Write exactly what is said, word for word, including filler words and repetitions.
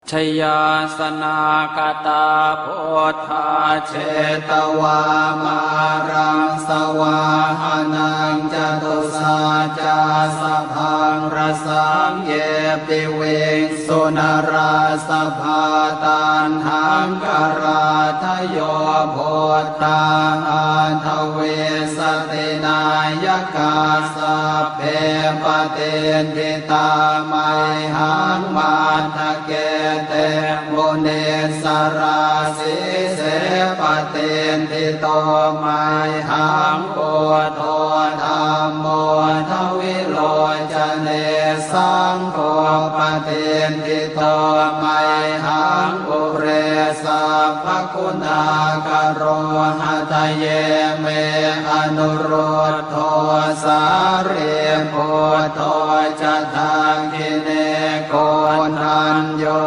Jayāsanāgatā buddhā jetvā māraṃ savāhanaṃ, catusaccāsabhaṃ rasaṃ ye piviṃsu narāsabhā. Taṇhaṅkarādayo buddhā aṭṭhavīsati nāyakā, sabbe patiṭṭhi tā mayhaṃ matthake te munissarā. Sīse patiṭṭhito mayhaṃ buddho dhammo dvilocane, saṅgho patiṭṭhito mayhaṃ ure sabbaguṇākaro. Hadaye me anurud dho sārīputto ca dakkhiṇe, koṇḍañño